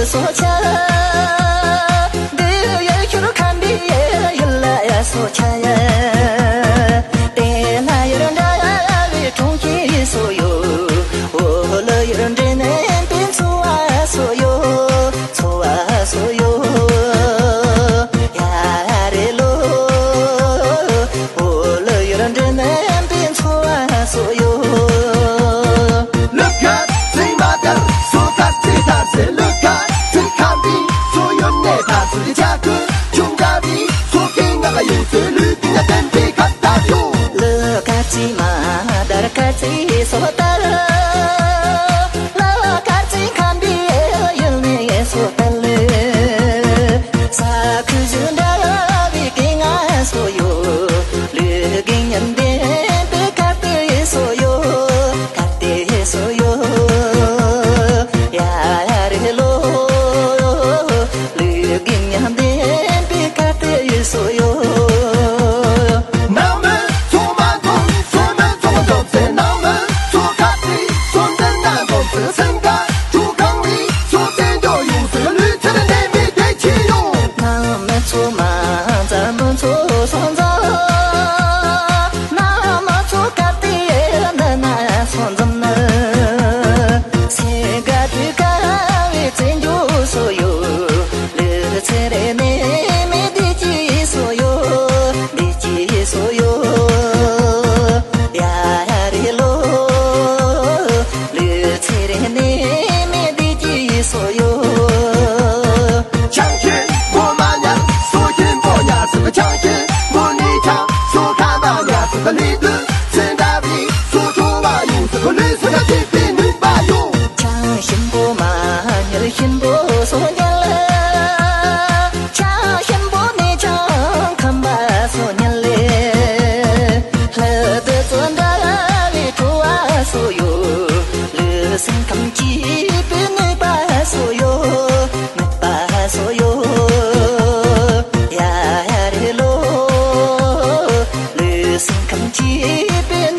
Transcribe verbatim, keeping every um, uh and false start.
སོ་ཆ། འདི་ཡར་ཤུར་ཁམས་པའི་ཡུལ་ལ་སོ་ཆ་ཡ། དེ་ན་ཡུལ་འདྲ་བའི་གྲོང་ཁྱེར་སོ་ཡོད། འོ་ལོ་ཡུལ་འདྲེ་ནས་པའི་འཚོ་བ་སོ་ཡོད། འཚོ་བ་སོ་ཡོད། ཡ་རེ་ལོ། འོ་ལོ་ཡུལ་འདྲེ་ནས་པའི་འཚོ་བ་སོ་ཡོད། ལུག་ག་ཚིག་མ་དར་སོ་དར་ཚིག་དར་སེ། ལུག་ག་ཚིག་ཁམས་པའི་སོ་ཡོད་ནས་དར་སེ། ལི་ཆ་གི་ཆུང་ག་བའི་སོ་ཀིང་ང་ག་ཡོད་སེ། ལུས་ཀྱི་ཉ་བསྟན་པའི་ཁ་དར་ཡོད། ལུག་ག་ཚིག་མ་དར་ག་ཚིག་སོ་དར། ལུག་ག་ཚིག་ཁམས་པའི་ཡུལ་ནས་སོ་དར་ལེ། ས་ཁུ་བཞི་འདྲ་བའི་གི་ང་སོ་ཡོད། ལུས་ཀྱི་ཉམས་ལྡན་པའི་ཁ་དེ་སོ་ཡོད། ཁ་དེ་སོ་ཡོད། ཡ་རེ་ལོ། ལུས་ཀྱི་ཉམས་ལྡན་པའི་ཁ་དེ་སོ་ཡོད། ནང་མི་ཚོ་མ་འཛོམས། སོ་མི་ཚོ་འཛོམས་སེ། ནང་མི་ཚོ་ཁ་དེ་སོ་འཛིན་ན་འཛོམས་སེ། སེམས་ཁ་ཆུ་གང་བའི་སོ་བཙན་འཇོག་ཡོད་སེ། ལུས་ཚེར་ནད་མེད་བདེ་སྐྱིད་ཡོང་། ནང་མི་ཚོ་མ་འཛམ་བུ་ཚོ་སོང་ཙང་། ནང་མི་ཚོ་ག་དེ་འདི་ན་སོང་ཙམ་ན། སེ་ག་དུས་ག་བའི་བཙན་འཇུག་སོ་ཡོད། ལུས་ཚེ་རེ་ནས་མི་བདེ་སྐྱིད་སོ་ཡོད། བདེ་སྐྱིད་སོ་ཡོད། ཡ་རེ་ལོ། ལུས་ཚེ་རེ་ནས་མི་བདེ་སྐྱིད་སོ་ཡོད། ཆང་ཁྱི་མོ་མ་ཉར་སོ་ཁྱི་མོ་ཉར་སི། ཆང་ཁྱི་མོ་ནི་ཆང་སོ་ཁ་མ་ཉར་སི། ལི་དུ་སེ་འདྲ་བའི་སོ་ཆོ་བ་ཡོད་སི། ལུས་སེ་ན་ཅི་པའི་ནུས་པ་ཡོད། ཆང་ཞིམ་པོ་མ་ཉར་ཞིམ་པོ་སོ་ཉར་ལེ། ཆང་ཞིམ་པོ་ནི་ཆང་ཁམས་པ་སོ་ཉར་ལེ། ལྷ་དུ་ཚོ་འདྲ་བའི་བྲོ་བ་སོ་ཡོད། ལུས་སེམས་ཁམས་སྐྱིད་པའི་ནུས་པ་སོ་ཡོད། ནུས་པ་སོ་ཡོད། ཡ་རེ་ལོ། ལུས་སེམས་ཁམས་སྐྱིད་པའི་